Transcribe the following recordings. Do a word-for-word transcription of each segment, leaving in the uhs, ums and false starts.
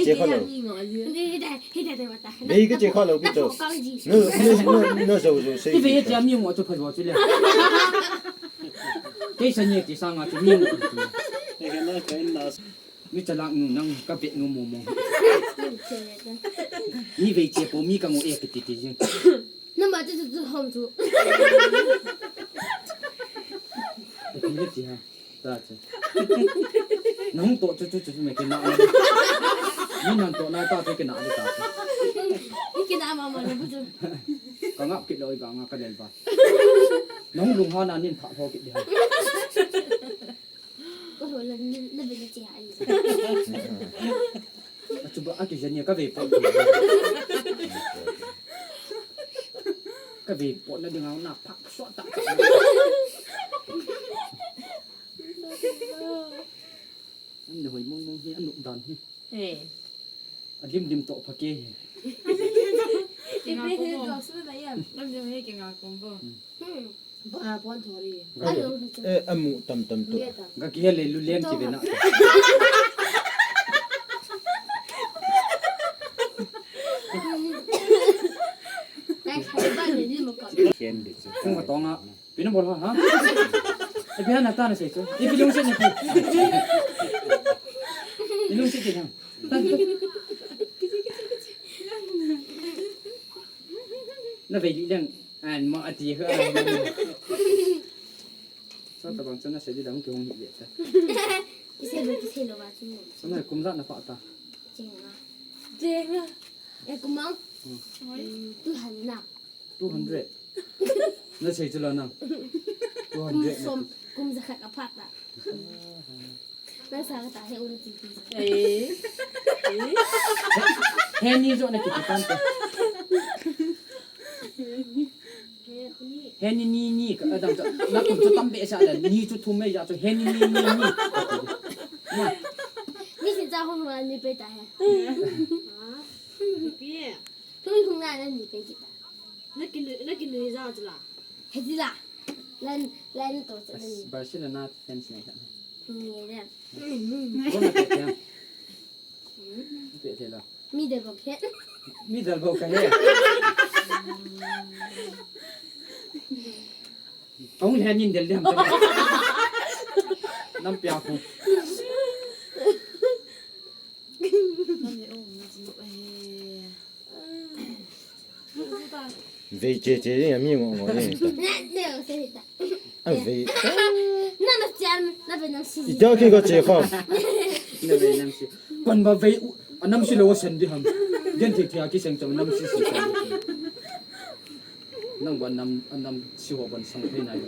Che kha lo. Ni, ni, ni, ni, ni, ni, ni, ni. Bei ka che kha lo pi to. Na, na, na, na, zo, zo, sei. Ibe ye che mi mo to pha zo chu le. Kei sa ni ti sa nga chu mi mo. Ni chalak nu nang ka be nu mo mo. Ni vei che po mi ka ngo e kiti ti jing. Number chu chu chu hom chu. Ni ti ha. Ta chu. Nang to chu chu chu me ke na. Ni nang to na ta chu ke na ta. Ni ke na ma ma na bu chu. Ka ngap kit lo ka nga ka del ba. Nang lung ha na nin pha tho kit de. Ko ho la ni na be ni che ha ni. Achu ba aki jani ka ve po. Ka ve po na ding au na phak so ta. An hoi mong mong hi anu dan hi. Eh. A lim lim to pha ke hi. Ibe hi go su na ya. Lim lim hi ke nga kombo. Hmm. Ba pon thori. Ga, eh, amu tam tam to. Ga ki hele lu lem ki ve na. Nai khai ba ni ni mo ka. Ken de chu. Kung ka tonga. Pina bol ha. E pina na ta na sei chu. E pilung se ni pi. Pilung se ki ha. Na vei li leng. An ma ati ha. Sa ta bang chana sei di dang ki hong hi le ta. Ki sei lo, ki sei lo ba chu. Sa na kum za na pa ta. Jing a. Jing a. E kum ang. Hmm. Tu han na. Two hundred. Na sei chu lo nang. Two hundred. Kum som, kum za khat a phat ta. Nang sa ka ta he u ti ti. Eh. He ni jo na ki ti pan ta. He ni ni ni ka dang cha. Na kum chu tam be sa da. Ni chu thum me ya chu he ni ni ni ni. Na. Ni sin cha hong hong ni pe ta he. Pi. Thum hong na na ni pe ki ta. Na kin, na kin ni za chu la. He ti la. Lan, lan to cha ni. Barcelona fans ne ka. Ni da. Kona ka kya? Pe te la. Mi de bok he. Mi dal bok ka he. Kong le nin del dem. Nam pia ko. Nam ye o na ji o he. Vei che che ni a mi ngo ngo ni ta. Ne, ne, o se ta. A vei. Na na chiam, na ve nam si. Ita ki ko che khom. Na ve nam si. Kon ba vei u, a nam si lo sen di ham. Gen thei thei a ki seng cham nam si si. Nang ba nam, a nam si ho ban sang thei na yo.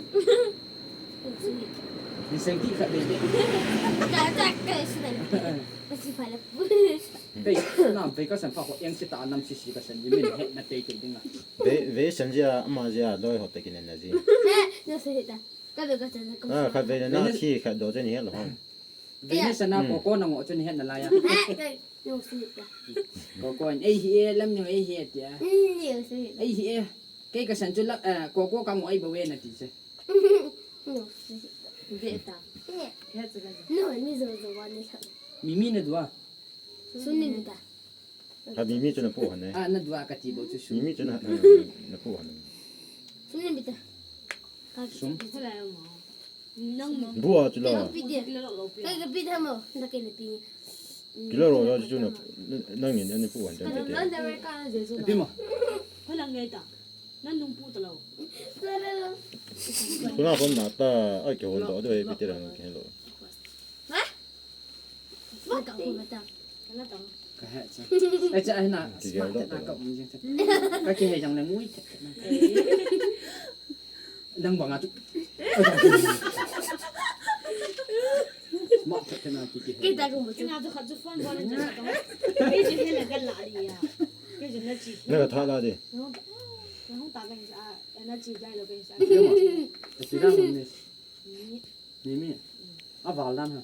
Ni seng ki kha de de. Ka ta ka si na. Ka si pha la. Vei, na vei ka san pha ho eng si ta nam si si ka san ni min he na tei tei ding a. Vei, vei san jia, ama jia, loi ho te kin na ji. He, no se ta. Ka vei ka san ka. Ah, ka vei na thi ka do je ni he lo ho. Vei na sana ko ko na ngo chu ni he na la ya. He, ka no se ta. Ko ko ei hi e lam no ei hi e tia. Ni se. Ei hi e. Kei ka san chu la, eh, ko ko ka ngo ei ba we na ti se. No se. Ve ta. He chu ka. No, ni zo zo wa ni sa. Mi mi na dua. Sun ni mi ta. Ha, mi mi chu na pu han ne. Ah, na dua ka ti bo chu sun. Mi mi chu na, na, na pu han ne. Sun ni mi ta. Sun. Nang bu a chu la. Ka pi de. Ka, ka pi de mo. Na ke le pi. Kilo ro lo chu na, nang ni, ni pu han de. Ka na de ka na je chu. Pi mo. Ka nang ngai ta. Nang nung pu ta lo. Kuna kon na ta, ai ke hon do do he pi te ra ke lo. Ha? Ka he cha. Ai cha ai na. Smart na ka um jing cha. Ka ki he jang le ngui cha. Nang bang a tu. Smart cha na ki ki he. Ke ta ko mu. Ke na tu kha tu phone bol cha. Ke ji he la ka la ri ya. Ke ji na chi. Na ka tha la de. No. Na hung ta ka ni sa. Na chi jai lo ke sa. Ke ma. Ti la ni. Ni. Ni mi. A val dan ha.